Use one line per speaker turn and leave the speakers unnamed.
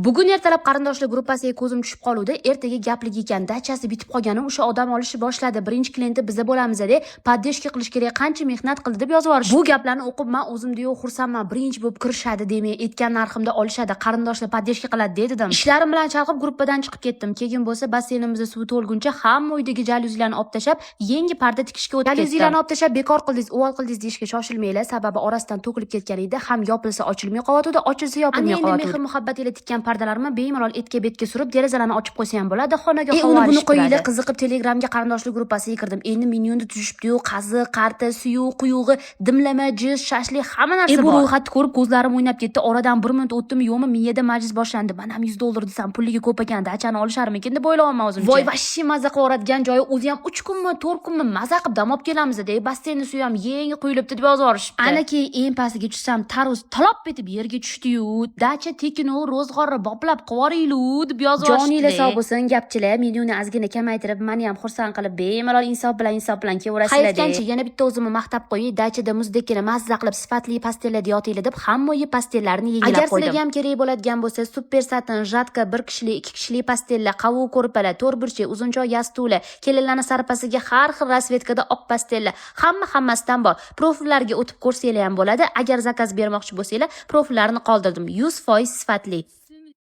Bugun ertalab qarindoshlar gruppasiga ko'zim tushib qoluvdi. Ertaga gaplik ekan, dachasi bitib qolgani, o'sha odam olishni boshladi. Birinchi klienti biza bo'lamiz de, поддержка qilish kerak, qancha mehnat qildi, deb yozib yuborishdi. Bu gaplarni o'qib, man o'zimda yo'q xursandman. Birinchi bo'lib kirishadi, demak, aytgan narximda olishadi, qarindoshlar поддержка qiladi, dedim. Ishlarim bilan chalg'ib, gruppadan chiqib ketdim. Keyin bo'lsa basseynimizda suv to'lguncha hamma uydagi jalyuzilarni olib tashlab, yangi parda tikishga o'tib ketdim. Jalyuzilarni olib tashlab, bekor qildingiz, uvol qildingiz deyishga shoshilmanglar, sababi orasidan to'kilib ketgan edi. Ham yopilsa ochilmay qolyotgandi, ochilsa yopilmay qolyotgandi. Mehr muhabbat ila tikkan pardalarimni bemalol etga betga surib, derazalarni ochib qo'ysa ham bo'ladi, xonaga havo
Uni buni
alishib
qo'yinglar,
turadi. Qiziqib Telegramga qarindoshlik gruppasiga kirdim. Endi menyuni tuzishibdi-yu, qazi, qarta, suyuq, quyug'i, dimlama, jiz, shashlik, hamma narsa
Bu
bor.
ro'yxatni
ko'rib ko'zlarim o'ynab ketdi. Oradan bir minut o'tdimi, yo'qmi, miyada majlis boshlandi. Man ham 100 dollar desam, pulligi ko'p ekan, dachani olisharmikin deb o'ylayapman o'zimcha. Voy, вообще maza qilib yuboradigan joyi, o'zi ham 3 kunmi, 4 kunmi maza qilib dam olib kelamiz de, basseynni suvi ham yangi quyilibdi, deb yozib yuborishibdi. Ana keyin eng pastiga tushsam, tarvuz talop etib yerga tushdi-yu, dacha tekinu ro'zg'orni boplab qilib deb yozib yuborishibdi.
Joninglar sog' bo'lsin, gapchilar. Menyuni ozgina kamaytirib, mani ham xursand qilib, bemalol insof bilan kelaverasizlar.
Hayotgancha yana bitta o'zimni maqtab qo'yay, dachada muzdekkina mazza qilib sifatli постель larda yotinglar deb hamma uyi постель larini yangilab
Agar
qo'ydim.
sizlarga ham kerak bo'ladigan bo'lsa, super satin, жатка, bir kishilik, ikki kishilik постель lar, qavuq ko'rpalar, to'rtburchak, uzunchoq yastuklar, kelinlarni sarpasiga har xil расцветка da oq постель lar, hamma hammasidan bor. Profillarga o'tib ko'rsanglar ham bo'ladi. Agar заказ bermoqchi bo'lsanglar, profillarni qoldirdim. 100% sifatli.